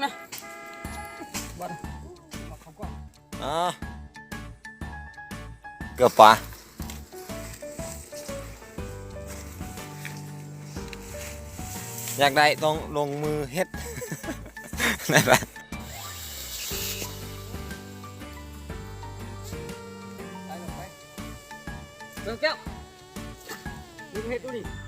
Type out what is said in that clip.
ນະ ບໍ່ນະ ມາເຂົ້າກ່ອນ ອ່າ ເກືອບປາ ຢາກໄດ້ຕ້ອງລົງມືເຮັດ ເບິ່ງແກ້ວ ມຶງເຮັດດູນີ້.